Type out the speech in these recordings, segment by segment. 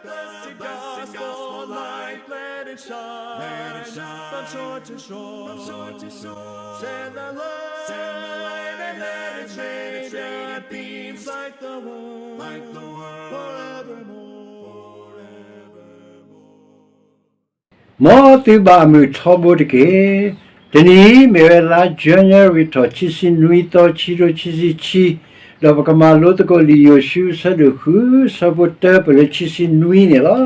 Blessed gospel light, let it shine, from shore to shore. Send the light and let it shine, it beams like the world, forevermore. မ်သုဘၣ်မုာ်ထီဘိတက့ၢ်. တနံၤအံၤ မ့ၢ်ဝဲလါ January ထီၣ် ခံဆံနွံသီ ခံကထိခံဆံခံ, ဒီးပကမၤလိသကိးလံာ်ယိၤၡူ အဆၢဒိၣ်ဃု အဆၢဖိတၢ ပလၢခံဆံနွံန့ၣ်လီၤ.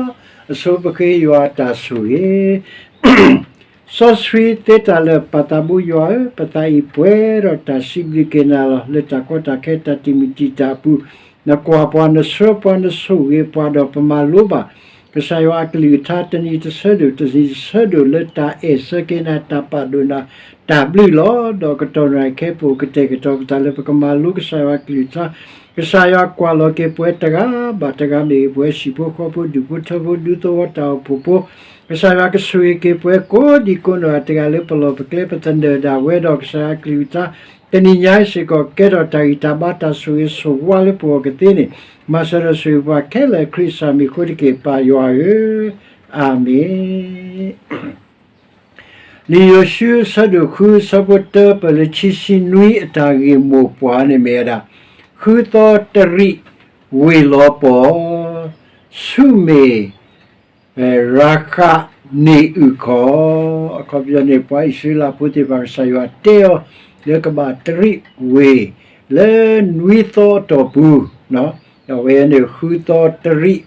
အဆိပဃ့ယွၤအတၢ်ဆိၣ်ဂ့ၤ စီဆှံသ့တၢ်လၢာ် ပၢ်သးဘိယွၤဧၢ, ပသးအံၤပှဲၤဒီးတၢ်စံးဘျုးက့ၤနၤလီၤ. လၢတၢ်ကီတၢ်ခဲ တၢ်တံာ်မုၢ်တံာ်တာ်အပူၤ, နကွၢ်ပှၤ နဆှၢပှၤ နဆိၣ်ဂ့ၤပှၤ ဒီးပမၤလိဘၣ် ကစၢ်ယွၤအကလုၢ်ကထါ တနံၤတဆၢဒိၣ် တနံၤတဆၢဒိၣ် လၢတၢ်အဲၣ်ဆၢက့ၤနၤ တၢ်ပာ်ဒိၣ်နၤ တၢ်ဘျုးလီၤ. ဒီးကတီၢ်နံၤခဲအံၤ ပအိၣ်ကတဲာ်ကတီၤပသးလၢ ပကမၤလိကစၢ်ယွၤအကလုၢ်ကထါ, ကစၢ်ယွၤကွၢ်လီၤက့ၤပှၤတဂၤဘၣ်တဂၤ မ့ၢ်ပှၤ ဟံၣ်ဖိဃီဖိ ဒူၣ်ဖိထၢဖိ ဒူသဝီတၢ်အိၣ်ဖှိၣ်ဖိ, ကစၢ်ယွၤကဆိၣ်ဂ့ၤက့ၤပှၤကိးဒံကိးနီၢ်ဂၤတဂၤ လၢပလီၢ်ပကျဲ ပသနၢၣ်ဒၣ်ဝဲဒီး ကစၢ်ယွၤအကလုၢ်ကထါ တနံၤညါအံၤစ့ၢ်ကီး ကဲထီၣ်တၢ်ဂံၢ်တၢ်ဘါ တၢ်ဆိၣ်ဂ့ၤဆိၣ်ဝါလၢပဂီၢ်ကသ့န့ၣ်, မၤစၢၤဒီးဆိၣ်ဂ့ၤပှၤခဲလၢာ် ခရံာ်အမံၤအဃိတက့ၢ် ပၢ်ယွၤဧၢ, အၤမ့ၣ်. လံာ်ယိၤၡူ အဆၢဒိၣ်ဃု အဆၢဖိတၢ ပလၢခံဆံနွံ အတၢ်ဂ့ၢ်မိၢ်ပှၢ်န့ၣ်မ့ၢ်ဝဲဒၣ်, ဃုသီတရံး ဝ့ၢ်လီၤပှီၢ်, ဆူမဲာ် ရၤဃးန့ၣ်အုၣ်ခီၣ်, အခီပညီန့ၣ် ပှၤအံၣ်စရ့လးဖိသ့ၣ်တဖၣ် ကစၢ်ယွၤတဲအီၤ လၢကဘၣ်တရံးဝ့ၢ် လၢနွံသီအတီၢ်ပူၤ, ဒီးအဝဲန့ၣ် ဃုသီတရံး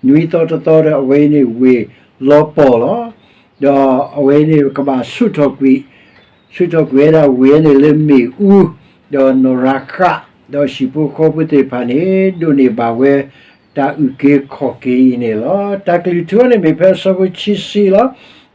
နွံသီတသီဒီး အဝဲန့ၣ်ဝ့ၢ်လီၤပှီၢ်လီၤ. ဒီးအဝဲန့ၣ်ကဘၣ်ဆူၣ်ထီၣ်ကွံာ် ဆူၣ်ထီၣ်ကွံာ်ဝဲဒၣ်ဝ့ၢ်န့ၣ်လၢမ့ၣ်အူ, ဒီးနီၢ်ရၤဃး ဒီးဟံၣ်ဖိဃီဖိသ့ၣ်တဖၣ်န့ၣ် ဒိးန့ၢ်ဘၣ်ဝဲ တၢ်အုၣ်က့ၤခီၣ်က့ၤအံၤန့ၣ်လီၤ. တၢ်ကလုၢ်ထူန့ၣ်မ့ၢ်ဖဲအဆၢဖိခံဆံလီၤ.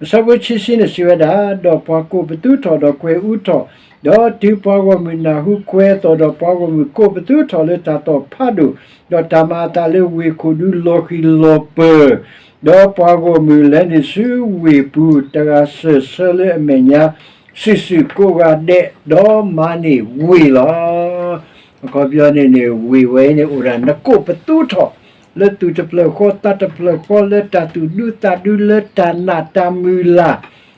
အဆၢဖိခံဆံန့ၣ်စံးဝဲဒၣ်, ဒီးပှၤကိးပသူထီၣ်ဒီးကွဲၤအူထီၣ်, ဒီးတုၤပှၤဂီၢ်မုၢ်နၢ်ဟူကွဲၤအသီၣ်ဒီး ပှၤဂီၢ်မုၢ်ကိးပသူထီၣ်လၢတၢ်သီၣ်ဖးဒိၣ်, ဒီးတၢ်မၤအသးလၢဝ့ၢ်ခိၣ်ဒူလီၤဃံၤလီၤပၢၤ, ဒီးပှၤဂီၢ်မုၢ်လဲၤနုာ်ဆူဝ့ၢ်ပူၤ တဂၤစၢၢ်ဆၢလၢအမဲာ်ညါ စုာ်စုာ်ကိးဂၤဒဲး ဒီးမၤန့ၢ်ဝ့ၢ်လီၤ. အခီပညီန့ၣ်န့ၣ် ဝ့ၢ်ဝဲအံၤန့ၣ်အိၣ်ဒၣ် နကိးပသူထီၣ် လၢသူၣ်တဖျၢၣ်ဃီ သးတဖျၢၣ်ဃီ လၢတၢ်သူၣ်ဒူသးဒူ လၢတၢ်နာ်တၢ်မုၢ်လၢ်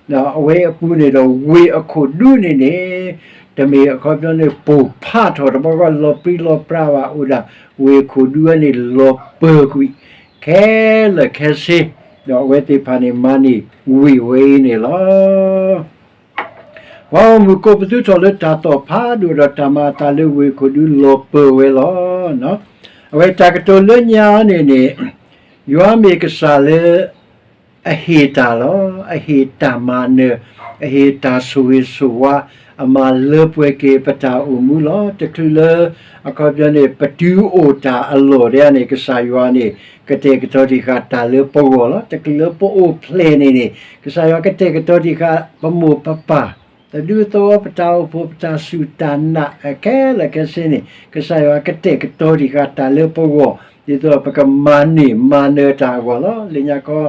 ဒီးအဝဲအပူၤန့ၣ်ဒီး ဝ့ၢ်အခိၣ်ဒူန့ၣ်န့ၣ် တမ့ၢ်အခီပညီန့ၣ် ပိၢ်ဖးထီၣ် တဘျီဃီလီၤပြံလီၤပြါဘၣ် အိၣ်ဒၣ်ဝ့ၢ်အခိၣ်ဒူဝဲန့ၣ် လီၤပၢၤကွံာ် ခဲလၢာ်ခဲဆ့, ဒီးအဝဲသ့ၣ်တဖၣ်န့ၣ် မၤန့ၢ်ဝ့ၢ်ဝဲအံၤန့ၣ်လီၤ. ပှၤဂီၢ်မုၢ်ကိးပသူထီၣ်လၢတၢ်သီၣ်ဖးဒိၣ်ဒီး တၢ်မၤအသးလၢဝ့ၢ်ခိၣ်ဒူလီၤပၢၤဝဲလီၤ. အဝဲတၢ်ကတိၤလၢညါန့ၣ်န့ၣ် ယွၤမ့ၢ်ကစၢ်လၢ အဟ့ၣ်တၢ်လီၤ. အဟ့ၣ်တၢ်မၤနၢၤ, အဟ့ၣ်တၢ်ဆိၣ်ဂ့ၤဆိၣ်ဝါ, အမၤလၢပှဲၤက့ၤပတၢ်အိၣ်မူလီၤ. တချုးလၢ အခီပညီန့ၣ် ပတုၤအိၣ်တၢ်အလီၢ်ဒဲးန့ၣ် ကစၢ်ယွၤန့ၣ် ကတဲာ်ကတီၤတံၢ်ဃာ်တၢ်လၢပဂီၢ်လီၤ. တချုးလၢပအိၣ်ဖျဲၣ်န့ၣ်န့ၣ် ကစၢ်ယွၤကတဲာ်ကတီၤတံၢ်ဃာ် ပမိၢ်ပပၢ် တဒူသဝီ ပတၢ်အိၣ်ဖှိၣ် ပတၢ်စူၢ်တၢ်နာ် ခဲလၢာ်ခဲဆ့န့ၣ် ကစၢ်ယွၤကတဲာ်ကတီၤတံၢ်ဃာ်တၢ်လၢပဂီၢ် ဒ်သိးပကမၤန့ၢ်မၤနၢၤတၢ်အဂီၢ်လီၤ. လၢညါခီ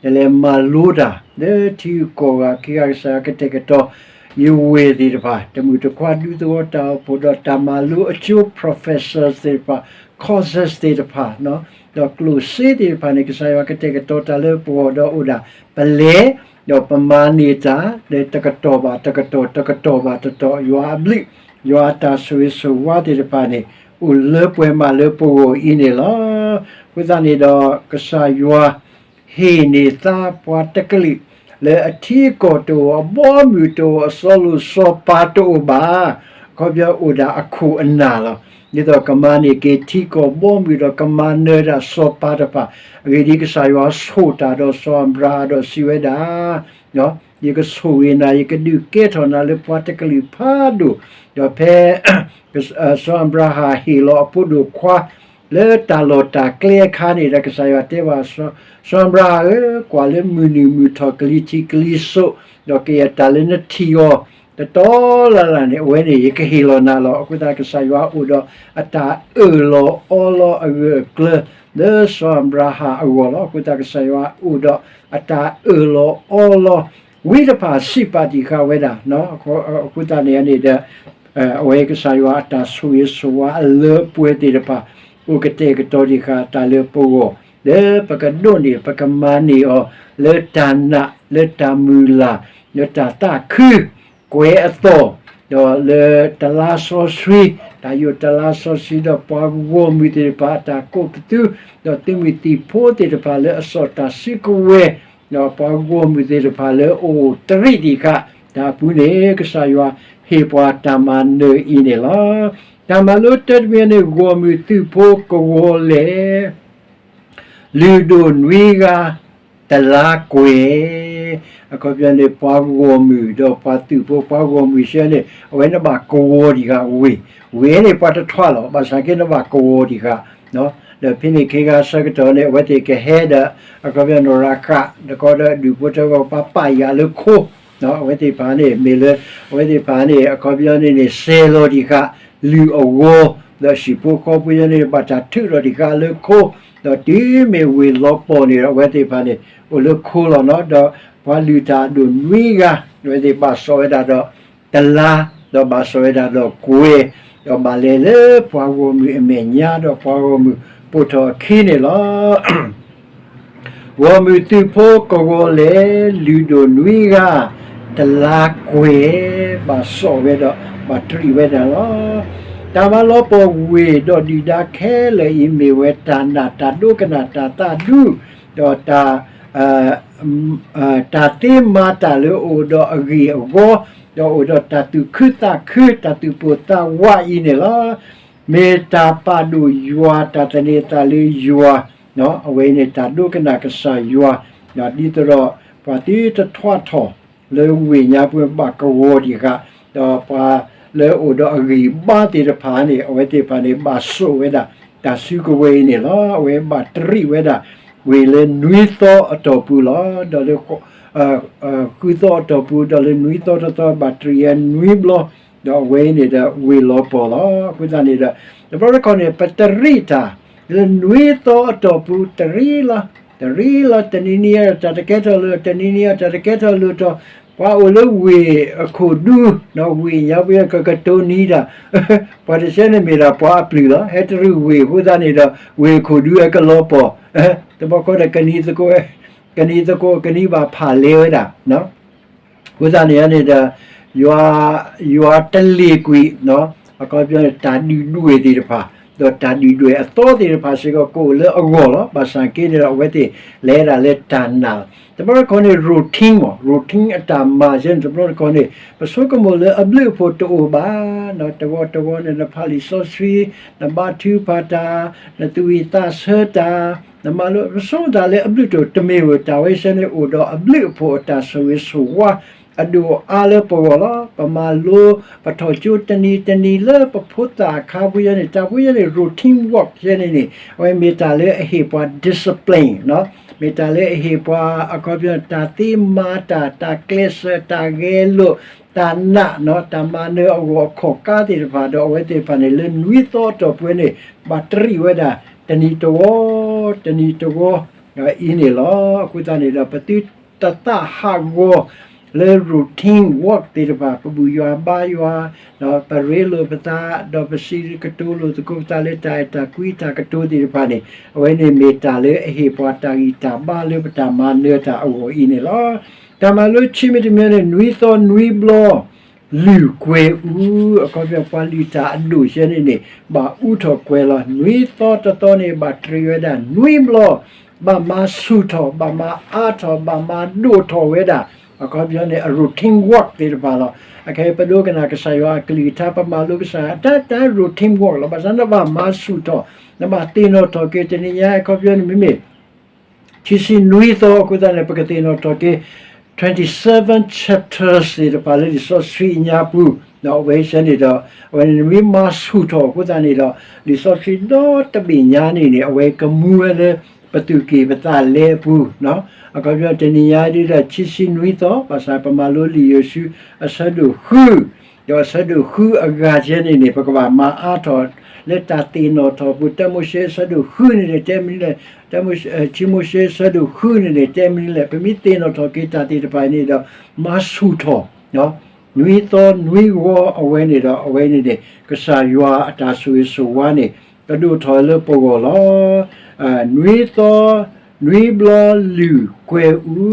ယလဲၤမၤလိတၢ် လၢထံဂုၤကီၢ်ဂၤခံဂၤ ကစၢ်ယွၤကတဲာ်ကတီၤ ယဝ့ၢ်သ့ၣ်တဖၣ် တမုၢ်တခွါ ဒူသဝီ တၢ်အိၣ်ဖှိၣ်ဒီးတၢ်မၤလိအကၠိ professors သ့ၣ်တဖၣ် courses သ့ၣ်တဖၣ် ဒီးကျိၣ်စ့သ့ၣ်တဖၣ်န့ၣ် ကစၢ်ယွၤကတဲာ်ကတီၤတၢ်လၢပဂီၢ်ဒီးအိၣ်ဒၣ် ပလဲၤ ဒီးပမၤန့ၢ်တၢ် လၢတကတီၢ်ဘၣ်တကတီၢ် တကတီၢ်ဘၣ်တကတီၢ် ယွၤအဘျုး ယွၤအတၢ်ဆိၣ်ဂ့ၤဆိၣ်ဝါသ့ၣ်တဖၣ်န့ၣ် အိၣ်လၢပှဲၤမးလၢပဂီၢ်အံၤန့ၣ်လီၤ. အဃိသတးန့ၣ်ဒီး ကစၢ်ယွၤ ဟ့ၣ်န့ၢ်သါပှၤတကလုာ် လၢအထံအကီၢ်တအိၣ် အဘီအမုၢ်တအိၣ် အစီလိာ်စီၤပၤတအိၣ်ဘၣ်. အခီပညီအိၣ်ဒၣ်အခိၣ်အနၢ်လီၤ. ဒ်သိးကမၤန့ၢ်က့ၤထံကီၢ်ဘီမုၢ်ဒီးကမၤနၢၤဒၣ်စီၤပၤတဖၣ် အဂ့ၢ်ဒ်အံၤ ကစၢ်ယွၤဆိၣ်တၢ်ဒီးစီၤအၤဘြၤဟၣ်ဒီးစံးဝဲဒၣ် ယကဆိၣ်ဂ့ၤနၤ ယကဒုးကဲထီၣ်နၤလၢပှၤတကလုာ်ဖးဒိၣ်, ဒီးဖဲ စီၤအၤဘြၤဟၣ်ဟ့ၣ်လီၤအဖိဒိၣ်ခွါ လၢတၢ်လီၢ်တၢ်ကျဲအခါန့ၣ်ဒီး ကစၢ်ယွၤတဲဘၣ် စီၤအၤဘြၤဟၣ်ဧၢ, ကွၢ်လၢမုၢ်နုာ်မုၢ်ထီၣ် ကလံၤထံးကလံၤစိး ဒီးကယဲၢ်တၢ်လၢနထံၣ်အီၤ တတီလၢ်လၢ်န့ၣ် အဝဲန့ၣ် ယကဟ့ၣ်လီၤနၤလီၤ. အဃိသတး ကစၢ်ယွၤအိၣ်ဒီးအတၢ်အၢၣ်လီၤအီလီၤအဂၢၢ်အကျၢၤ လၢစီၤအၤဘြၤဟၣ်အဂီၢ်လီၤ. အဃိသတး ကစၢ်ယွၤအိၣ်ဒီးအတၢ်အၢၣ်လီၤအီလီၤ ဝံတဖၣ်စံးပာ်တံၢ်ဃာ်ဝဲဒၣ်, အဃိသတးန့ၣ်န့ၣ်ဒီး အဝဲကစၢ်ယွၤအတၢ်ဆိၣ်ဂ့ၤဆိၣ်ဝါအလၢပှဲၤသ့ၣ်တဖၣ် အိၣ်ကတဲာ်ကတီၤတံၢ်ဃာ်တၢ်လၢပဂီၢ် လၢပကဒိးန့ၢ် ပကမၤန့ၢ်အီၤ လၢတၢ်နာ် လၢတၢ်မုၢ်လၢ် လၢတၢ်သးခု ကွဲၤအသီၣ်, ဒီးလၢတလါစီဆှံ, တၢ်ယိးတလါစီဆှံ ဒီးပှၤဂီၢ်မုၢ်သ့ၣ်တဖၣ်အတၢ်ကိးပသူ, ဒီးသုးမုၢ်သံၣ်ဖိသ့ၣ်တဖၣ်လၢအစိာ်တၢ်စုကဝဲၤ, ဒီးပှၤဂီၢ်မုၢ်သ့ၣ်တဖၣ်လၢအအိၣ်တရံးဒံးဃာ် တၢ်အပူၤန့ၣ် ကစၢ်ယွၤဟ့ၣ်ပှၤတၢ်မၤနၢၤအံၤန့ၣ်လီၤ. တၢ်မၤလိတၢ်တမံၤန့ၣ် ဂီၢ်မုၢ်သုးဖိကဝီၤလဲၣ် လုၢ်ဒိၣ်နွံဂၤ တလါကွဲၤ, အခီပညီန့ၣ် ပှၤဂီၢ်မုၢ်ဒီးပှၤသုးဖိ ပှၤဂီၢ်မုၢ်ဆၢန့ၣ် အဝဲနဘၣ်ကဝီၤဒံးဃာ်ဝ့ၢ်, ဝ့ၢ်န့ၣ်ပှၤတထွးလီၤ ဘၣ်ဆၣ်က့နဘၣ်ကဝီၤဒံးဃာ်, ဒီးဖဲန့ၣ်ခ့ဂၤဆၢကတီၢ်န့ၣ် အဝဲသ့ၣ်ကဟဲဒီး အခီပညီနီၢ်ရၤဃး တကီဒီးဒူၣ်ဖိထၢဖိပှၤပာ်ယၤလၢခိ အဝဲသ့ၣ်တဖၣ်န့ၣ် မ့ၢ်လၢ အဝဲသ့ၣ်တဖၣ်န့ၣ် အခီပညီန့ၣ်န့ၣ် စဲၤလီၤဒံးဃာ် လုၢ်အဂီၤ, ဒီးဟံၣ်ဖိဃီဖိယီၤန့ၣ် ဘၣ်တၢ်ထုးထီၣ်ဒံးဃာ်လၢခိ, ဒီးတုၤမ့ၢ်ဝ့ၢ်လီၤပှီၢ်န့ၣ်ဒီး အဝဲသ့ၣ်တဖၣ်န့ၣ် အိၣ်လၢခိလီၤနီၤ, ဒီးပှၤလုၢ်တၢ်အဒိၣ်နွံဂၤ အဝဲသ့ၣ်ဘၣ်စိာ်ဝဲဒၣ်ဒီး တလါ, ဒီးဘၣ်စိာ်ဝဲဒၣ်ဒီးကွဲၤ, ဒီးဘၣ်လဲၤလၢပှၤဂီၢ်မုၢ်အမဲာ်ညါ ဒီးပှၤဂီၢ်မုၢ်ပိာ်ထီၣ်အခံန့ၣ်လီၤ. ဂီၢ်မုၢ်သုးဖိကဝီၤလဲၣ် လုၢ်ဒိၣ်နွံဂၤ တလါကွဲၤ ဘၣ်စိာ်ဝဲဒီး ဘၣ်တရံးဝဲဒၣ်လီၤ. တၢ်မၤလီၤပှီၢ်ဝ့ၢ်ဒီးဒုၣ်ဒါခဲလၢာ်အံၤ မ့ၢ်ဝဲတၢ်နာ်တၢ်ဒိကနၣ်တၢ်သးဒူ ဒီးတၢ် တၢ်သ့မၤတၢ်လၢအအိၣ်ဒီးအဂ့ၢ်အဂီၢ်, ဒီးအိၣ်ဒီးတၢ်သူၣ်ခုသးခု တၢ်သူၣ်ပိၢ်သးဝးအံၤန့ၣ်လီၤ. မ့ၢ်တၢ်ပာ်ဒိၣ်ယွၤ တၢ်သန့ၤသးလၢယွၤ, အဝဲအံၤန့ၣ် တၢ်ဒိကနၣ်ကစၢ်ယွၤ, ဒ်သိးဒီး ပှၤသုတထွးထီၣ်လၢဝ့ၢ်ညါပူၤ ဘၣ်ကဝီၤဒံးဃာ်, ဒီးပှၤလၢအအိၣ်ဒီးအဂံၢ်ဘါသ့ၣ်တဖၣ်န့ၣ် အဝဲသ့ၣ်တဖၣ်န့ၣ် ဘၣ်စိာ်ဝဲဒၣ် တၢ်စုကဝဲၤအံၤန့ၣ်လီၤ. အဝဲဘၣ်တရံးဝဲဒၣ် ဝ့ၢ်လၢနွံသီအတီၢ်ပူၤလီၤ. ဒီးလၢ ဃုသီအတီၢ်ပူၤ ဒီးလၢနွံသီတသီ ဘၣ်တရံးဝဲနွံဘျီ, ဒီးအဝဲအံၤန့ၣ်ဒီး ဝ့ၢ်လီၤပှီၢ်လီၤ. အဃိသတးန့ၣ်ဒီး တဘျီတခီၣ်န့ၣ် ပတရံးတၢ် လၢနွံသီအတီၢ်ပူၤ တရံးလီၤ, တရံးလီၤ တနံၤနံၤအံၤတၢ်တကဲထီၣ်လၢ တနံၤနံၤအံၤတၢ်တကဲထီၣ်လၢ ဒီး ပှၤအိၣ်လၢဝ့ၢ်အခိၣ်ဒူ ဝ့ၢ်ညါပူၤကကတိၤနံၤတၢ်, ပှၤတဆဲန့ၣ်မ့ၢ်ဒၣ်ပှၤအပျုၢ်လီၤ. ဟဲတရံးဝ့ၢ်အဃိသတးန့ၣ်ဒီး ဝ့ၢ်အခိၣ်ဒူဟဲကလီၤပှီၢ်, တဘျီဃီဒီး ကနံၤသကိး ကနံၤသကိး ကနံၤဘၣ်ဖးလဲဝဲဒၣ် အဃိသတးန့ၣ်န့ၣ်ဒီး ယွၤ ယွၤတလ့ၤကွံာ် အခီပညီန့ၣ် တၢ်ဒုၣ်ဒွဲၣ်သ့ၣ်တဖၣ် ဒီးတၢ်ဒုၣ်ဒွဲၣ်အသီသ့ၣ်တဖၣ်စ့ၢ်ကီး ကအိၣ်လၢအဂီၢ်လီၤ. ဘၣ်ဆၣ်က့န့ၣ်ဒီး အဝဲသ့ၣ်လဲၤဒၣ်လၢတၢ်နာ်လီၤ. တဘျီတခီၣ်န့ၣ် routine မ့ၢ် routine အတၢ်မၤစ့ၢ်န့ၣ် တဘျီတခီၣ်န့ၣ် ပဆိကမိၣ်လၢအဘျုးအဖှိၣ်တအိၣ်ဘၣ် တဝီတဝီန့ၣ် နဖးလံာ်စီဆှံ နဘါထုကဖၣ်တၢ် နသူၣ်ဝံၣ်သးဆၢတၢ် နမၤလိ ပဆိကမိၣ်တၢ်လၢအဘျုးတအိၣ် တမ့ၢ်ဧိၤ တၢ်ဝဲဆဲန့ၣ် အိၣ်ဒီးအဘျုးအဖှိၣ်အတၢ်ဆိၣ်ဂ့ၤဆိၣ်ဝါ အဒိၣ်အါလၢပဂီၢ်လီၤ. ပမၤလိ ပထီၣ်ကၠိတနံၤတနံၤလၢပဖိသၣ်အခါပူၤယဲန့ၣ် တၢ်ပူၤယဲန့ၣ် routine work ယဲန့ၣ်န့ၣ် အဝဲမ့ၢ်တၢ်လၢအဟ့ၣ်ပှၤ discipline မ့ၢ်တၢ်လၢအဟ့ၣ်ပှၤ အခီပညီ တၢ်သ့မၤတၢ် တၢ်ကျဲးစၢး တၢ်ဂဲၤလိာ် တၢ်နာ် တၢ်မၤနၢၤအဂီၢ်အခီၣ်ကါသ့ၣ်တဖၣ် ဒီးအဝဲသ့ၣ်တဖၣ်န့ၣ် လၢနွံသီအတီၢ်ပူၤန့ၣ် ဘၣ်တရံးဝဲဒၣ် တနံၤတဝီ တနံၤတဝီ အံၤန့ၣ်လီၤ. အဃိသတးန့ၣ်ဒီး ပသုတသးဟးဂီၤလၢ routine work သ့ၣ်တဖၣ် ပဘူၣ်ယွၤဘါယွၤ ဒီးပရ့လိာ်ပသး ဒီးပစံးကတိၤလိာ်သကိးပသးလၢတၢ်အဲၣ်တၢ်ကွံတၢ်ကတိၤသ့ၣ်တဖၣ်န့ၣ် အဝဲန့ၣ်မ့ၢ်တၢ်လၢအဟ့ၣ်ပှၤတၢ်ဂံၢ်တၢ်ဘါလၢပတၢ်မၤနၢၤတၢ်အဂီၢ်အံၤန့ၣ်လီၤ. တၢ်မၤလိခံမံၤတမံၤန့ၣ် နွံသီနွံဘျီ လုၢ်ကွဲၤအူ အခီပညီ ပှၤလုၢ်တၢ်အဒိၣ်ဆဲန့ၣ်န့ၣ် ဘၣ်အူထီၣ်ကွဲၤလီၤ. နွံသီတသီန့ၣ် ဘၣ်တရံးဝဲဒၣ်နွံဘျီ ဘၣ်မၤဆူၣ်ထီၣ် ဘၣ်မၤအါထီၣ် ဘၣ်မၤဒိၣ်ထီၣ်ဝဲဒၣ် အခီပညီန့ၣ် အ routine work သ့ၣ်တဖၣ်လီၤ. အခဲအံၤပဒိကနၣ်ကစၢ်ယွၤအကလုၢ်ကထါ ပမၤလိကစၢ် တၢ်တၢ် routine work လီၤ. ဘၣ်ဆၣ်နဘၣ်မၤဆူၣ်ထီၣ် နဘၣ်သ့ၣ်နီၣ်ထီၣ်က့ၤ တနံၤညါအခီပညီန့ၣ် မ့မ့ၢ် ခံဆံနွံသီအဃိသတးန့ၣ် ပကသ့ၣ်နီၣ်ထီၣ်က့ၤ twenty-seven chapters သ့ၣ်တဖၣ်လၢလံာ်စီဆှံအညါပူၤ ဒီးအဝဲဆဲန့ၣ်ဒီး အဝဲန့ၣ်နမ့ၢ်မၤဆူၣ်ထီၣ်အဃိသတးန့ၣ်ဒီး လံာ်စီဆှံဒီတဘ့ၣ်ညါန့ၣ်န့ၣ် အဝဲကမူဝဲလၢပသူၣ်က့ၣ်ပသးလဲအပူၤ အခီပညီတနံၤညါဒ်ဒီး ခံဆံနွံသီ ဘၣ်ဆၣ်ပမၤလိလံာ်ယိၤၡူ အဆၢဒိၣ်ဃု ဒီးအဆၢဒိၣ်ဃုအဂၤကဲန့ၣ်န့ၣ် ပကဘၣ်မၤအါထီၣ်လၢတၢ်သ့ၣ်နီၣ်ထီၣ်ပူၤ တၢမိၤၡ့အဆၢဒိၣ်ဃုန့ၣ်န့ၣ် တဲမနုၤလဲၣ်, တၢမိၤၡ့ ခံမိၤၡ့အဆၢဒိၣ်ဃုန့ၣ်န့ၣ် တဲမနုၤလဲၣ်, ပမ့ၢ်သ့ၣ်နီၣ်ထီၣ်က့ၤတၢ်သ့ၣ်တဖၣ်န့ၣ်ဒီး မၤဆူၣ်ထီၣ် နွံသီနွံဂီၤအဝဲန့ၣ်ဒီး အဝဲန့ၣ်န့ၣ် ကစၢ်ယွၤအတၢ်ဆိၣ်ဂ့ၤဆိၣ်ဝါန့ၣ် ကဒိၣ်ထီၣ်လၢပဂီၢ်လီၤ. နွံသီ နွံဘျီလုာ်ကွဲၤအူ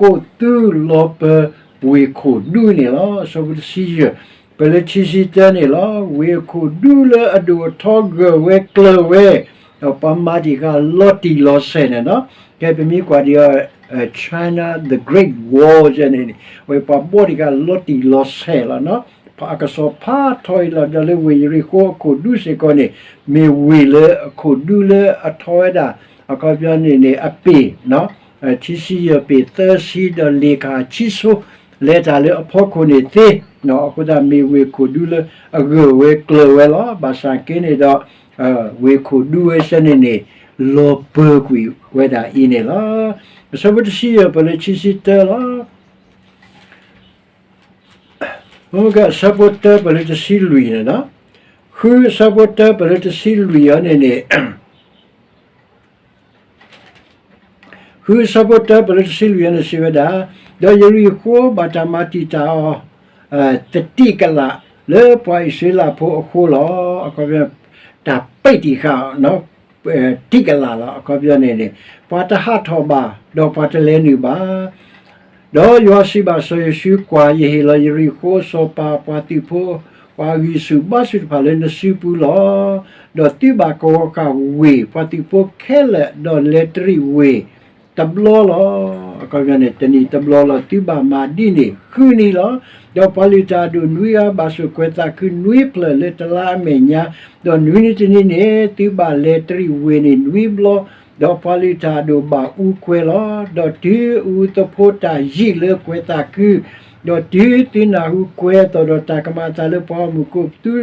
ကိးသူလီၤပၢၤဝ့ၢ်ခိၣ်ဒူန့ၣ်လီၤ. အဆၢဖိတဆံယဲၢ် ပလၢထံဆံတၢန့ၣ်လီၤ. ဝ့ၢ်ခိၣ်ဒူလၢအဒိၣ်အထီဂၢၢ်ဝဲကျၢၤဝဲ, ဒီးပှၤမၤတံၢ်ဃာ်လီၤတံၢ်လီၤဆဲးန့ၣ်လီၤ. ကဲပမ့ၢ်ကွၢ်ဒံးအီၤ China the Great Wall န့ၣ်န့ၣ် ဝဲပှၤဘီတံၢ်ဃာ်လီၤတံၢ်လီၤဆဲးလီၤ. အကစီၣ်ဖးထီအံၤလီၤ. ဒီးလၢဝ့ၢ်ယရံၣ်ဃိအခိၣ်ဒူစ့ၢ်ကီးန့ၣ် မ့ၢ်ဝ့ၢ်လၢအခိၣ်ဒူလၢအထီဝဲဒၣ် အခီပညီန့ၣ်န့ၣ် အပ့ၢ် ထံဆံယဲၢ်ပ့ၢ်သၢဆံ ဒီးလ့ၣ်ခၣ်ဆံဆိ လဲၤတၢ်လၢအဖီခိၣ်န့ၣ်သ့, အဃိသတးမ့ၢ်ဝ့ၢ်ခိၣ်ဒူလၢအဂၢၢ်ဝဲကျၢၤဝဲလီၤ. ဘၣ်ဆၣ်က့န့ၣ်ဒီး ဝ့ၢ်ခိၣ်ဒူဝဲစဲန့ၣ်န့ၣ် လီၤပၢၤကွံာ်ဝဲဒၣ်အံၤန့ၣ်လီၤ. အဆၢဖိတဆံယဲၢ်ပလၢထံဆံတၢလီၤ. အဆၢဖိတၢပလၢတဆံလွံၢ်န့ၣ်လီၤ. ဃုအဆၢဖိတၢပလၢတဆံလွံၢ်အံၤန့ၣ်န့ၣ် ဃုအဆၢဖိတၢပလၢတဆံလွံၢ်အံၤန့ၣ်စံးဝဲဒၣ်, ဒီးယရံၣ်ဃိဘၣ်တၢ်မၤတံာ်တာ်အီၤ သတံးကလာ် လၢပှၤအံၣ်စရ့လးဖိအဃိလီၤ. အခီပညီ တၢ်ပ့းတံၢ်ဃာ် တံးကလာ်လီၤ. အခီပညီန့ၣ်န့ၣ် ပှၤတဟးထီၣ်ဘၣ် ဒီးပှၤတလဲၤနုာ်ဘၣ် ဒီးယွၤစံးဘၣ်စီၤယိၤၡူ, ကွၢ်, ယဟ့ၣ်လီၤယရံၣ်ဃိစီၤပၤပှၤသုးဖိ ပှၤအဂံၢ်ဆူၣ်ဘါဆူၣ်တဖၣ်လၢနစုပူၤလီၤ. ဒီးသုဘၣ်ကဝီၤဃာ်ဝ့ၢ်ပှၤသုးဖိခဲလၢာ် ဒီးလဲၤတရံးဝ့ၢ်တဘျီလီၤ. အခီပညီန့ၣ် တနံၤတဘျီလီၤ. သုဘၣ်မၤဒ်န့ၣ်ဃုနံၤလီၤ. ဒီးပှၤလုၢ်တၢ်အဒိၣ်နွံဂၤဘၣ်ဆိၣ်ကွဲးသးခုနွံဖျၢၣ်လၢတလါအမဲာ်ညါ, ဒီးနွံနံၤတနံၤန့ၣ် သုဘၣ်လဲၤတရံးဝ့ၢ်န့ၣ်နွံဘျီ, ဒီးပှၤလုၢ်တၢ်အဒိၣ်ဘၣ်အူကွဲလီၤ. ဒီးတုၤအူသဖိတၢ်ယံာ်လၢကွဲးသးခု, ဒီးတုၤသုနၢ်ဟူကွဲးအသီၣ်ဒီးတၢ်ကမၤအသးလၢပှၤဂီၢ်မုၢ်ကိးပသူ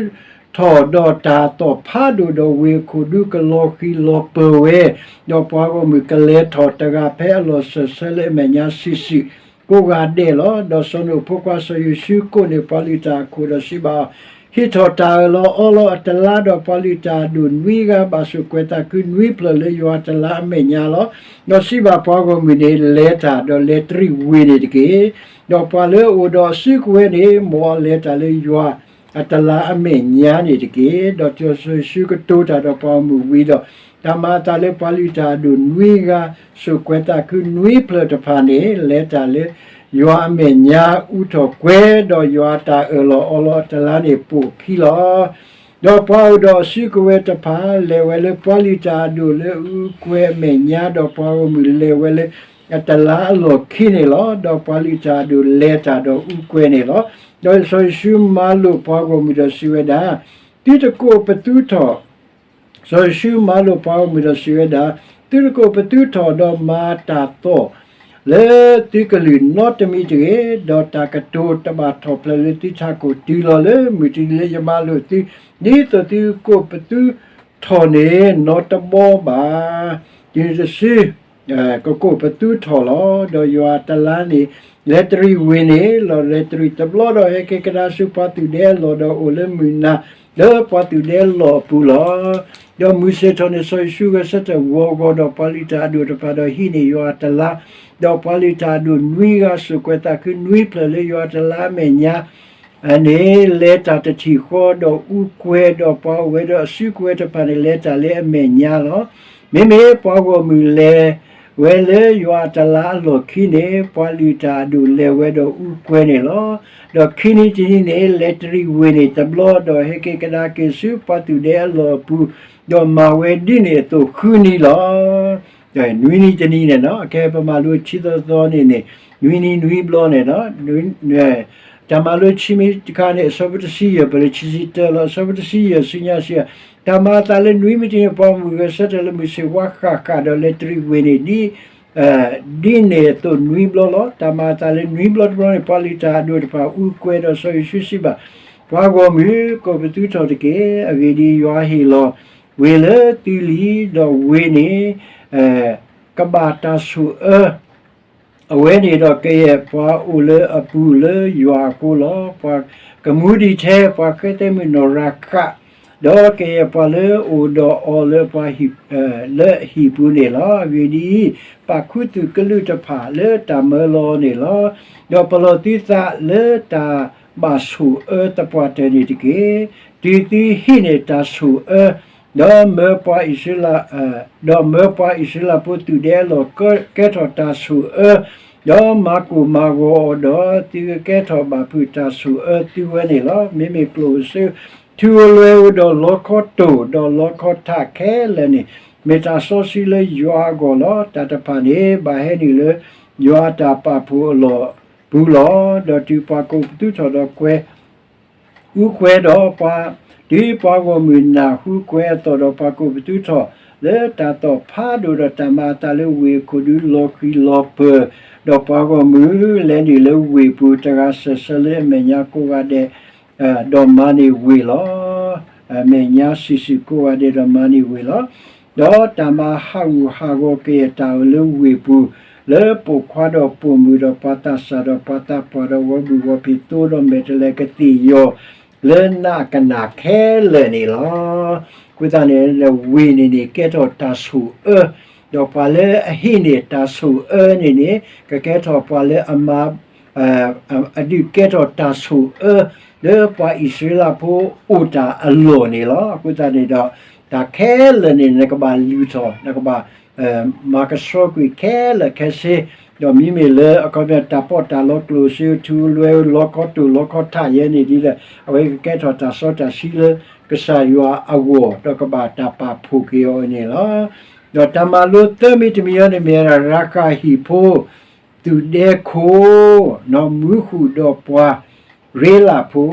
ထီၣ်ဒီးတၢ်အသီၣ်ဖးဒိၣ်, ဒီးဝ့ၢ်အခိၣ်ဒူကလီၤဃံၤလီၤပၢၤဝဲ, ဒီးပှၤဂီၢ်မုၢ်ကလဲၤထီၣ်တဂၤဖဲအလီၢ်စၢၤဆၢလၢအမဲာ်ညါစုာ်စုာ်ကိးဂၤဒဲးလီၤ. ဒီးစီၤနိၣ်အဖိခွါစီၤယိၤၡူကိးန့ၢ်ပှၤလုၢ်တၢ်အခိၣ်ဒီးစံးဘၣ်အီၤ, ဟ့ၣ်ထီၣ်တၢ်အၢၣ်လီၤအီလီၤအတလါ, ဒီးပှၤလုၢ်တၢ်အဒိၣ်နွံဂၤဘၣ်ဆိၣ်ကွဲးသးခုနွံဖျၢၣ်လၢယွၤအတလါအမဲာ်ညါလီၤ. ဒီးစံးဘၣ်ပှၤဂီၢ်မုၢ်န့ၣ်, လဲၤတၢ်ဒီးလဲၤတရံးဝ့ၢ်န့ၣ်တက့ၢ်. ဒီးပှၤလၢအအိၣ်ဒီးအစုကဝဲၤန့ၣ် မ်အီၤလဲၤတၢ်လၢယွၤအတလါအမဲာ်ညါန့ၣ်တက့ၢ်. ဒီးစီၤယိၤၡူကတိၤတၢ်ဒီးပှၤဂီၢ်မုၢ်ဝံၤဒီး, တၢ်မၤအသးလၢပှၤလုၢ်တၢ်အဒိၣ်နွံဂၤ ဆိၣ်ကွဲးသးခုနွံဖျၢၣ်တဖၣ်န့ၣ် လဲၤတၢ်လၢယွၤအမဲာ်ညါအူထီၣ်ကွဲ, ဒီးယွၤအတၢ်အၢၣ်လီၤအီလီၤအတလါန့ၣ်ပိာ်ခံလီၤ. ဒီးပှၤအိၣ်ဒီးအစုကဝဲၤတဖၣ် လဲၤဝဲလၢပှၤလုၢ်တၢ်အဒိၣ်လၢအူကွဲအမဲာ်ညါ, ဒီးပှၤဂီၢ်မုၢ်လဲၤဝဲလၢအတလါအလီၢ်ခံန့ၣ်လီၤ. ဒီးပှၤလုၢ်တၢ်အဒိၣ်လဲၤတၢ်ဒီးအူကွဲန့ၣ်လီၤ. ဒီးစီၤယိၤၡူမၤလိာ်ပှၤဂီၢ်မုၢ်ဒီးစံးဝဲဒၣ်, သုတကိးပသူထီၣ် စီၤယိၤၡူမၤလိာ်ပှၤဂီၢ်မုၢ်ဒီးစံးဝဲဒၣ်, သုတကိးပသူထီၣ်ဒီးမၤတၢ်သီၣ်လၢသုကလုၢ်နီတမံၤတဂ့ၤ, ဒီးတၢ်ကတိၤတဘၣ်ထီၣ်ဖျါလၢသုထးခိၣ်တုၤလီၤလၢမုၢ်တနံၤလၢယမၤလိာ်သု, ဒ်သိးသုကိးပသူထီၣ်န့ၣ်နီတဘျီဘၣ်. တုၤနုၤတစု ကကိးပသူထီၣ်လီၤ. ဒီးယွၤအတလါန့ၣ် လဲၤတရံးဝ့ၢ်န့ၣ် လီၤလဲၤတရံးတဘျီဒီးဟဲက့ၤကဒါဆူပှၤသုးဒဲအလီၢ်ဒီးအိၣ်လၢမုၢ်နၤ လၢပှၤသုးဒဲအလီၢ်အပူၤလီၤ. ဒီးမုၢ်ဆ့ၣ်ထီၣ်န့ၣ် စီၤယိၤၡူဂဲၤဆၢထၢၣ်ဂီၤဂီၤဒီးပှၤလုၢ်တၢ်အဒိၣ်တဖၣ်ဒီးဟံးန့ၢ်ယွၤအတလါ, ဒီးပှၤလုၢ်တၢ်အဒိၣ်နွံဂၤ ဆိၣ်ကွဲးသးခုနွံဖျၢၣ်လၢယွၤအတလါအမဲာ်ညါ န့ၣ် လဲၤတၢ်တထံၣ်ဃီဒီးအူကွဲဒီးပှၤအိၣ်ဝဲဒီးအစုကဝဲၤတဖၣ်န့ၣ် လဲၤတၢ်လၢအမဲာ်ညါလီၤ. မ့မ့ၢ်ပှၤဂီၢ်မုၢ်လဲၤဝဲလၢယွၤအတလါအလီၢ်ခံန့ၣ် ပှၤလုၢ်တၢ်အဒိၣ်လဲၤဝဲဒီးအူကွဲန့ၣ်လီၤ. ဒီးခံနံၤတနံၤန့ၣ် လဲၤတရံးဝ့ၢ်န့ၣ်တဘျီ ဒီးဟဲက့ၤကဒါက့ၤဆူပှၤသုးဒဲအလီၢ်အပူၤ, ဒီးမၤဝဲဒ်န့ၣ်အသိးဃုနံၤလီၤ. နွံနံၤတနံၤန့ၣ်လီၤ. အခဲပမၤလိဆံသီသီန့ၣ်န့ၣ် နွံနံၤနွံဘျီန့ၣ်လီၤ. တၢ်မၤလိခံမံၤတခါန့ၣ် အဆၢဖိတဆံယဲၢ် ပလၢခံဆံတၢလီၤ. အဆၢဖိတဆံယဲၢ်ဆူညါဆံး, တၢ်မၤအသးလၢနွံမံၤတနံၤန့ၣ် ပှၤဂီၢ်မုၢ်ဂဲၤဆၢထၢၣ်လၢမုၢ်ဆ့ၣ်ဝါဃၣ်ဃၣ်ဒီးလဲၤတရံးဝ့ၢ်န့ၣ် ဒ်န့ၣ်အသိးနွံဘျီလီၤ. တၢ်မၤအသးလၢနွံဘျီတဘျီန့ၣ် ပှၤလုၢ်တၢ်အဒိၣ်တဖၣ်အူကွဲဒီးစီၤယိၤၡူစံးဘၣ် ပှၤဂီၢ်မုၢ်, ကိးပသူထီၣ်တက့ၢ်. အဂ့ၢ်ဒ်အံၤ, ယွၤဟ့ၣ်လီၤဝ့ၢ်လၢသုလံ, ဒီးဝ့ၢ်န့ၣ် ကဘၣ်တၢ်ဆိၣ်အၢ အဝဲန့ၣ်ဒီးကယဲၢ်ပှၤအိၣ်လၢအပူၤလၢယွၤအဃိလီၤ. ပှၤကမူဒံးထဲ ပှၤဃဲသဲမုၣ်နီၢ်ရၤဃး, ဒီးကယဲၢ်ပှၤလၢအအိၣ်ဒီးအီၤလၢပှၤ လၢအဟံၣ်ပူၤန့ၣ်လီၤ. အဂ့ၢ်ဒ်အံၤ, ပာ်ခူသူၣ်ကလုာ်တဖၣ်လၢတၢ်မၢလီၤန့ၣ်လီၤ. ဒီးပလီၢ်သုသးလၢတၢ်ဘၣ်ဆိၣ်အၢသပှၢ်တၢၢ်န့ၣ်တက့ၢ်. တုၤသုဟံးန့ၢ်တၢ်ဆိၣ်အၢ ဒီးမၢပှၤအံၣ်စရ့လး, ဒီးမၢပှၤအံၣ်စရ့လးဖိသုးဒဲအလီၢ်ကဲထီၣ်တၢ်ဆိၣ်အၢ, ဒီးမၤကိၢ်မၤဂီၤအီၤဒီး သုကကဲထီၣ်ဘၣ်ဖုးတၢ်ဆိၣ်အၢသုဝဲန့ၣ်လီၤ. မ့မ့ၢ်ကျိၣ်ဧိၤစ့ဧိၤ ထူဧိၤလွဲဧိၤဒီးလီခီတိၢ်ဒီးလီခီထးခဲလၢာ်န့ၣ် မ့ၢ်တၢ်စီဆှံလၢယွၤအဂီၢ်လီၤ. တၢ်တဖၣ်န့ၣ် ဘၣ်ဟဲနုာ်လၢယွၤအတၢ်ပာ်ဖှိၣ်အလီၢ်ပူၤလီၤ. ဒီးတုၤပှၤကိးပသူထီၣ်ဒီးကွဲ အူကွဲဒီးပှၤ, တုၤပှၤဂီၢ်မုၢ်နၢ်ဟူကွဲအသီၣ်ဒီးပှၤကိးပသူထီၣ်လၢတၢ်သီၣ်ဖးဒိၣ်ဒီးတၢ်မၤအသးလၢဝ့ၢ်အခိၣ်ဒူလီၤဃံၤလီၤပၢၤ, ဒီးပှၤဂီၢ်မုၢ်လဲၤနုာ်လၢဝ့ၢ်ပူၤ တဂၤစၢၤဆၢလၢအမဲာ်ညါကိးဂၤဒဲး ဒီးမၤန့ၢ်ဝ့ၢ်လီၤ. အမဲာ်ညါဆံးဆံးကိးဂၤဒဲးဒီးမၤန့ၢ်ဝ့ၢ်လီၤ. ဒီးတၢ်မၤဟးဂူာ်ဟးဂီၤကယဲၢ်တၢ်အၢလၢဝ့ၢ်ပူၤ လၢပိာ်ခွါဒီးပိာ်မုၣ်ဒီးပှၤသးစၢ်ဒီးပှၤသးပှၢ်ဒီးဂီၤဘုၣ်ဂီၤဖံးသိဒီးမဲာ်တဲးလဲးကသ့ၣ်ယီၤလၢနးကနၣ်ခဲလၢာ်န့ၣ်လီၤ. အဃိသတးန့ၣ် ဝ့ၢ်န့ၣ်န့ၣ် ကဲထီၣ်တၢ်ဆိၣ်အၢ, ဒီးပှၤလၢအဟံးန့ၢ်တၢ်ဆိၣ်အၢန့ၣ်န့ၣ် ကကဲထီၣ်ပှၤလၢအမၤ အဒုးကဲထီၣ်တၢ်ဆိၣ်အၢ လၢပှၤအံၣ်စရ့လးဖိအိၣ်တၢ်အလီၢ်န့ၣ်လီၤ. အဃိသတးန့ၣ်ဒီး တၢ်ခဲလၢာ်န့ၣ် နကဘၣ်လုၢ်ထီၣ် နကဘၣ် မၤကဆှီကွံာ်ခဲလၢာ်ခဲဆ့, ဒီးမ့မ့ၢ်လၢအခီပညီတၢ်ပီးတၢ်လီကျိၣ်စ့ ထူလွဲလီခီတိၢ်လီခီထးယဲန့ၣ်ဒ်လဲၣ် အဝဲကကဲထီၣ်တၢ်စီတၢ်ဆှံလၢကစၢ်ယွၤအဂီၢ် ဒီးကဘၣ်တၢ်ပာ်ဖှိၣ်က့ၤအီၤန့ၣ်လီၤ. ဒီးတၢ်မၤလိသၢမံၤတမံၤအံၤန့ၣ်မ့ၢ်ဝဲဒၣ် ရၤဃးဟံၣ်ဖိ သုးဒဲခိၣ် မူဃုာ်ဒီးပှၤရ့လးဖိ,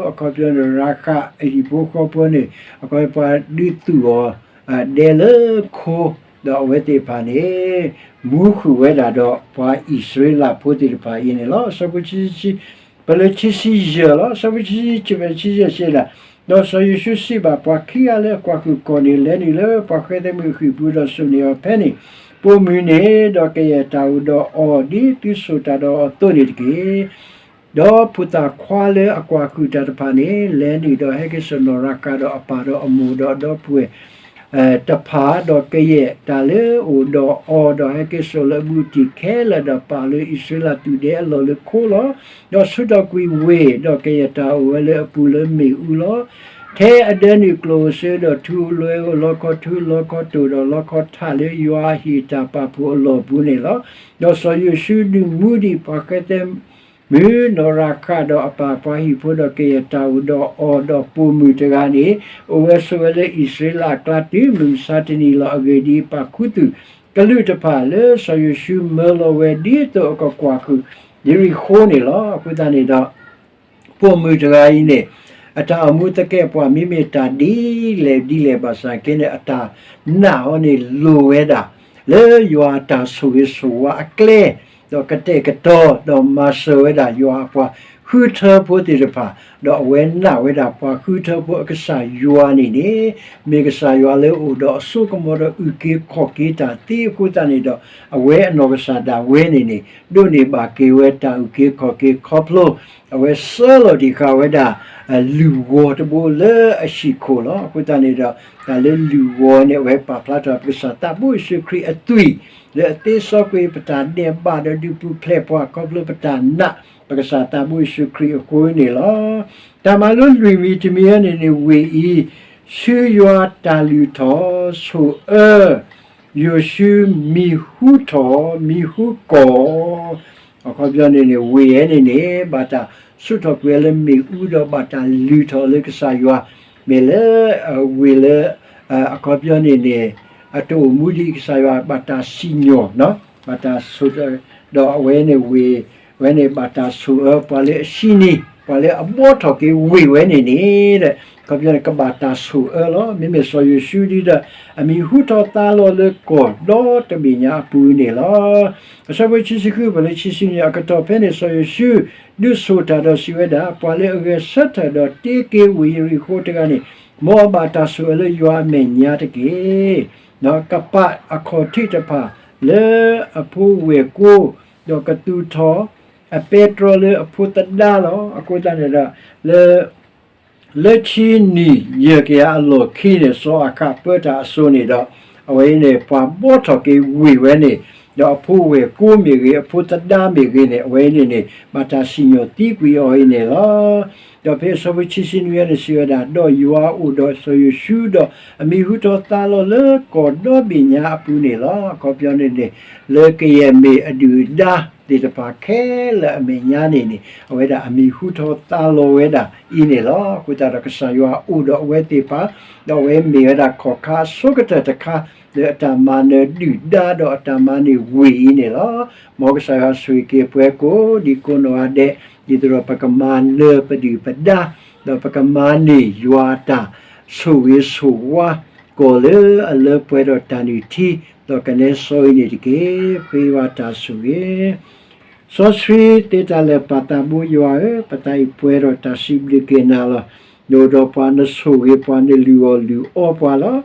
အခီပညီန့ၣ် ရၤဃးအဟံၣ်ဖိဃီဖိန့ၣ် အခီပညီပှၤဒုးသူၣ်အီၤ ဒဲလၢခိ, ဒီးအဝဲသ့ၣ်တဖၣ်န့ၣ် မူဃုာ်ဝဲဒၣ်ဒီးပှၤအံၣ်စရ့လးဖိသ့ၣ်တဖၣ်အံၤန့ၣ်လီၤ. အဆၢဖိခံဆံ, ပလၢခံဆံယဲၢ်လီၤ. အဆၢဖိခံဆံခံ ခံဆံယဲၢ်စံးဒၣ်, ဒီးစီၤယိၤၡူစံးဘၣ်ပှၤခံဂၤလၢအကွၢ်ဃုာ်ကီၢ်န့ၣ်, လဲၤနုာ်လၢပှၤဃဲသဲမုၣ်အဃံၢ်ပူၤဒီးစိာ်န့ၢ်အီၤဖဲန့ၣ်, ပိာ်မုၣ်န့ၣ်ဒီးကယဲၢ်တၢ်အိၣ်ဒီးအီၤ ဒ်သုစိာ်တၢ်ဒီးအီၤအသိးန့ၣ်တက့ၢ်. ဒီးဖိသၣ်ခွါလၢအကွၢ်ဃုာ်တၢ်တဖၣ်န့ၣ် လဲၤနုာ်ဒီးဟဲက့ၤစိာ်နီၢ်ရၤဃးဒီးအပၢ်ဒီးအမိၢ်ဒီးအဒီပုၢ်ဝဲၢ် တဖၣ်, ဒီးကယဲၢ်တၢ်လၢအအိၣ်ဒီးအီၤ, ဒီးဟဲက့ၤစိာ်လၢအဘူးအတံၢ်ခဲလၢာ်, ဒီးပာ်လၢအံၣ်စရ့လးသုးဒဲအလီၢ်လၢခိလီၤ. ဒီးဆူးထီၣ်ကွံာ်ဝ့ၢ်, ဒီးကယဲၢ်တၢ်အိၣ်ဝဲလၢအပူၤလၢမ့ၣ်အူလီၤ. ထဲအဒၢနုာ်ကျိၣ်ဧိၤစ့ဧိၤ, ဒီးထူလွဲဧိၤ, လီခီထူ, လီခီတိၢ်, ဒီးလီခီထးလၢယွၤအဟံၣ်အတၢ်ပာ်ဖှိၣ်အလီၢ်ပူၤန့ၣ်လီၤ. ဒီးစီၤယိၤၡူဒုးမူဒံးပှၤဃဲသဲ မုၢ်နီၢ်ရၤဃးဒီးအပၢ်ပှၤဟံၣ်ဖိဒီးကယဲၢ်တၢ်အိၣ်ဒီးအီၤဒီးပိာ်မုၣ်တဂၤန့ၣ် အိၣ်ဝဲဆိးဝဲလၢအံၣ်စရ့လးအကျါတုၤမုၢ်မဆါတနံၤလီၤ. အဂ့ၢ်ဒ်အံၤ, ပာ်ခူသူၣ်ကလုာ်တဖၣ်လၢစီၤယိၤၡူမၢလီၤဝဲဒ်သိးအကကွၢ်ဃုာ်ယရံၣ်ဃိန့ၣ်လီၤ. အဃိသတးန့ၣ်ဒီး ပိာ်မုၣ်တဂၤအံၤန့ၣ် အတၢ်အိၣ်မူသကဲာ်ပှၤမ့မ့ၢ်တၢ်ဒ်လဲၣ်ဒ်လဲၣ်ဘၣ်ဆၣ်က့န့ၣ် အတၢ်နာ်အီၤန့ၣ်လိၤဝဲဒၣ် လၢယွၤအတၢ်ဆိၣ်ဂ့ၤဆိၣ်ဝါအကျဲ ဒီးကတဲာ်ကတီၤ ဒီးမၤစၢၤဝဲဒၣ်ယွၤအပှၤဃုထၢဖိသ့ၣ်တဖၣ်, ဒီးအဝဲနာ်ဝဲဒၣ်ပှၤဃုထၢဖိအကစၢ်ယွၤန့ၣ်န့ၣ် မ့ၢ်ကစၢ်ယွၤလၢအအိၣ်ဒီးအစိကမီၤဒီးအုၣ်က့ၤခီၣ်က့ၤတၢ်သ့အဃိသတးန့ၣ်ဒီး အဝဲအနီၢ်ကစၢ်ဒၣ်ဝဲန့ၣ်န့ၣ် ဒိးန့ၢ်ဘၣ်က့ၤဝဲတၢ်အုၣ်က့ၤခီၣ်က့ၤခီဖျိ အဝဲဆှၢလီၤတံၢ်ဃာ်ဝဲဒၣ် လုၢ်ဂီၤတဘိလၢအဟံၣ်ခိၣ်လီၤ. အဃိသတးန့ၣ်ဒီး တၢ်လၢလုၢ်ဂီၤန့ၣ် အဝဲပာ်ဖျါထီၣ်ပကစၢ်သးဘိယ့ၣ်ၡူးခရံာ်အသွံၣ် လၢအသ့စီကွံာ်ပတၢ်ဒဲးဘးဒီးဒုးပူၤဖျဲးပှၤခီဖျိပတၢ်နာ် ပကစၢ်သးဘိယ့ၣ်ၡူးခရံာ်အဃိန့ၣ်လီၤ. တၢ်မၤလိလွံၢ်မံၤတမံၤအံၤန့ၣ်န့ၣ် ဝ့ၢ်အံၤ ဆူယွၤတၢ်လုၢ်ထီၣ်ဆိၣ်အၢ ယိၤၡူမံၤဟူထီၣ် မံၤဟူကီၢ် အခီပညီန့ၣ်န့ၣ် ဝ့ၢ်ဝဲန့ၣ်န့ၣ် ဘၣ်တၢ်ဆူးထီၣ်ကွံာ်ဝဲလၢမ့ၣ်အူဒီးဘၣ်တၢ်လုၢ်ထီၣ်လၢကစၢ်ယွၤ မ့ၢ်လၢ ဝ့ၢ်လၢ အခီပညီန့ၣ်န့ၣ် အတအိၣ်မူဒံးကစၢ်ယွၤဘၣ်တၢ်စံၣ်ညီၣ် ဘၣ်တၢ်ဆိၣ် ဒီးအဝဲန့ၣ်ဝ့ၢ် အဝဲန့ၣ်ဘၣ်တၢ်ဆိၣ်အၢပှၤလၢအဆံနံၤ ပှၤလၢအဘှီထီၣ်က့ၤဝ့ၢ်ဝဲန့ၣ်န့ၣ် အခီပညီန့ၣ် ကဘၣ်တၢ်ဆိၣ်အၢလီၤ. မ့မ့ၢ်စီၤယိၤၡူဒ်ဒီး အမံၤဟူထီၣ်သါလီၤလၢကီၢ်ဒီတဘ့ၣ်ညါအပူၤန့ၣ်လီၤ. အဆၢဖိခံဆံဃု ပလၢခံဆံန့ၣ် အကတီၢ်ဖဲန့ၣ် စီၤယိၤၡူ ဒုးဆိၣ်တၢ်ဒီးစံးဝဲဒၣ်, ပှၤလၢအဂဲၤဆၢထၢၣ်ဒီးတ့က့ၤဝ့ၢ်ယရံၣ်ဃိတဂၤန့ၣ်, မ်အဘၣ်တၢ်ဆိၣ်အၢလၢယွၤအမဲာ်ညါတက့ၢ်. ကပာ်အခီၣ်ထံးတဖၣ်လၢအဖိဝဲၢ်ကိ, ဒီးကသူၣ်ထီၣ်အပဲတြီလၢအဖိသဒါလီၤ. အဃိသတးန့ၣ်ဒီး လၢ လၢခံနံၣ်ယဲၢ်ကယၤအလီၢ်ခံန့ၣ် စီၤအၤဃးပၢတၢ်အစိၤန့ၣ်ဒီး အဝဲအံၤန့ၣ် ပှၤဘှီထီၣ်က့ၤဝ့ၢ်ဝဲန့ၣ် ဒီးအဖိဝဲၢ်ကိမ့ၢ်ဂ့ၤ, အဖိသဒါမ့ၢ်ဂ့ၤန့ၣ်, အဝဲအံၤန့ၣ်န့ၣ် ဘၣ်တၢ်စံၣ်ညီၣ်သံကွံာ်အီၤအံၤန့ၣ်လီၤ. ဒီးဖဲအဆၢဖိခံဆံနွံန့ၣ် စံးဝဲဒၣ်, ဒီးယွၤအိၣ်ဒီးစီၤယိၤၡူ, ဒီးအမံၤဟူထီၣ်သါလီၤလၢကီၢ်ဒီဘ့ၣ်ညါအပူၤန့ၣ်လီၤ. အခီပညီန့ၣ်န့ၣ် လၢကယဲၢ်မ့ၢ်အဒုၣ်အဒါသ့ၣ်တဖၣ်ခဲလၢာ်အမဲာ်ညါန့ၣ်န့ၣ် အဝဲဒၣ်အမံၤဟူထီၣ်သါလီၤဝဲဒၣ်အံၤန့ၣ်လီၤ. အဃိသတးဒီးကစၢ်ယွၤအိၣ်ဒီးအဝဲသ့ၣ်တဖၣ်, ဒီးအဝဲမ့ၢ်ဝဲဒၣ်ခီၣ်ခါအဆိကတၢၢ်တခါ လၢအတၢ်မၤနၢၤဒုၣ်ဒါဒီးအတၢ်မၤန့ၢ်ဝ့ၢ်အံၤန့ၣ်လီၤ. မ်ကစၢ်ယွၤဆိၣ်ဂ့ၤက့ၤပှၤကိးဒံကိးနီၢ်ဂၤဒဲး, ဒ်သိးဒီးပကမၤနၢၤပဒုၣ်ပဒါ, ဒီးပကမၤန့ၢ်ယွၤအတၢ်ဆိၣ်ဂ့ၤဆိၣ်ဝါ ကီၢ်လၢအလၢပှဲၤဒီးတၢ်နုၢ်ထံ, ဒီးကနဲစီအံၤန့ၣ်တက့ၢ်. ဃ့ယွၤတၢ်ဆိၣ်ဂ့ၤ စီဆှံသ့တၢ်လၢာ်ပၢ်သးဘိယွၤဧၢ, ပသးအံၤပှဲၤဒီးတၢ်စံးဘျုးက့ၤနၤလီၤ. နအိၣ်ဒီးပှၤ နဆိၣ်ဂ့ၤပှၤ နလုၢ်အီၣ်လုၢ်အီပှၤ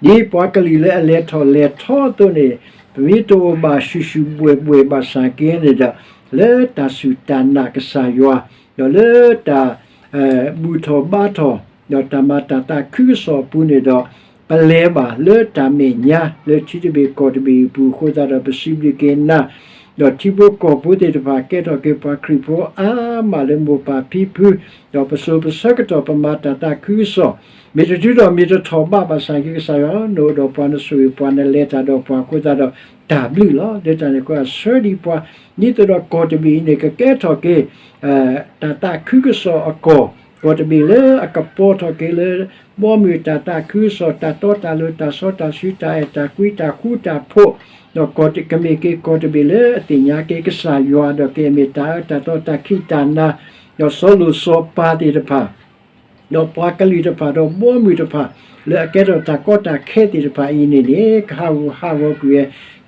လီၤ. ဒ်ပှၤကလုာ်လၢအလဲၤထီၣ်လဲၤထီအသိးန့ၣ်, ပမ့ၢ်တအိၣ်ဘၣ်ဆူၣ်ဆူၣ်ဘှဲၣ်ဘှဲၣ်ဘၣ်ဆၣ်က့န့ၣ်ဒီး, လၢတၢ်စူၢ်တၢ်နာ်ကစၢ်ယွၤ, ဒီးလၢတၢ် ဘူၣ်ထီၣ်ဘါထီၣ်, ဒီးတၢ်မၤတၢ်သးခုကစီၣ်အပူၤန့ၣ်ဒီး, ပလဲၤဘၣ်လၢတၢ်မဲာ်ညါ လၢထံတဘ့ၣ်ကီၢ်တဘ့ၣ်အပူၤအဃိသတးဒီး ပစံးဘျုးက့ၤနၤ, ဒီးထံဖိကီၢ်ဖိသ့ၣ်တဖၣ် ကဲထီၣ်က့ၤပှၤခရံာ်ဖိအါမးလၢမိၢ်ပၢ်ဖံဖု, ဒီးပစိၤပဆၢကတီၢ်ပမၤတၢ်သးခုကစီၣ်, မ့ၢ်တတုၤထီၣ်မ့ၢ်တထီၣ်ဘးဘၣ်ဆၣ်က့ ကစၢ်ယွၤ နအိၣ်ဒီးပှၤ နဆိၣ်ဂ့ၤပှၤ နလဲၤတၢ်ဒီးပှၤအဃိသတးဒီး တၢ်ဘျုးလီၤ. လၢတၢ်န့ၣ်အဃိ ဆၢဒံးပှၤ, ဒ်သိးဒီးကီၢ်တဘ့ၣ်အံၤန့ၣ် ကကဲထီၣ်က့ၤ တၢ်သးခုကစီၣ်အကီၢ်, ကီၢ်တဘ့ၣ်လၢအကပီၤထီၣ်က့ၤလၢ ဘီမုၢ်တၢ်သးခုကစီၣ်, တၢ်တီတၢ်လိၤ, တၢ်စီတၢ်ဆှံ, တၢ်အဲၣ်တၢ်ကွံ, တၢ်ဃူတၢ်ဖိး, ဒီးကမ့ၢ်က့ၤကီၢ်တဘ့ၣ်လၢအသ့ၣ်ညါက့ၤကစၢ်ယွၤ, ဒီးကမ့ၢ်တၢ်အၢတၢ်သီတၢ်ခံးတၢ်နၤ, ဒီးစီၤလိၣ်စီၤပၤသ့ၣ်တဖၣ် ဒီးပှၤကလုာ်တဖၣ်, ဒီးဘီမုၢ်တဖၣ်, လၢအကဲထီၣ်တၢ်ကီတၢ်ခဲသ့ၣ်တဖၣ်အံၤန့ၣ်န့ၣ် ကဟးဂူာ်ဟးဂီၤကွံာ်ဝဲ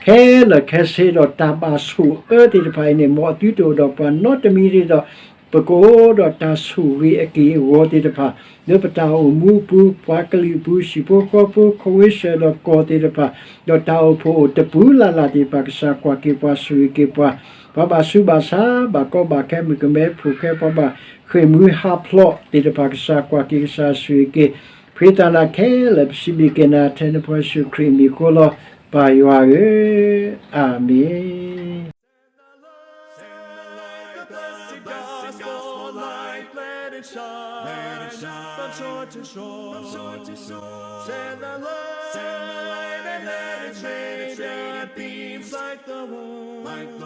ခဲလၢာ်ခဲဆ့ဒီး တၢ်ဘၣ်ဆိၣ်အၢသ့ၣ်တဖၣ်အံၤန့ၣ် မ်အသုတအိၣ်ဒီးပှၤနီတမံၤဒ်သိးဒီး, ပကအိၣ်ဒီးတၢ်ဆိၣ်ဂ့ၤအက့ၢ်အဂီၤသ့ၣ်တဖၣ်, လၢပတၢ်အိၣ်မူအပူၤ, ပှၤကလုာ်အပူၤ, ဟံၣ်ဖိဃီဖိ, ခဝ့ၡၢၣ်ဒီးကီၢ်သ့ၣ်တဖၣ်, ဒီးတၢ်အိၣ်ဖှိၣ်အိၣ်တပူၤလၢ်လၢ်သ့ၣ်တဖၣ် ကစၢ်ကွၢ်က့ၤပှၤ ဆိၣ်ဂ့ၤက့ၤပှၤ, ပှၤဘၣ်ဆူးဘၣ်ဆါ, ဘၣ်ကီဘၣ်ခဲ, မုၣ်ကမဲဖိၣ်ဃဲ, ပှၤဘၣ်ဃ့ၢ်မှံဟးဖျိးသ့ၣ်တဖၣ် ကစၢ်ကွၢ်က့ၤ ကစၢ်ဆိၣ်ဂ့ၤက့ၤ, ဖှံသးနၤခဲလၢာ် ပစံးဘျုးက့ၤနၤ ထဲနဖိယ့ၣ်ၡူးခရံာ်အမံၤအဃိလီၤ. ပၢ်ယွၤဧၢ, အၤမ့ၣ်. Send the light, the blessed gospel light, let it shine from shore to shore. Send the light, send the light and let its radiant beams light the world.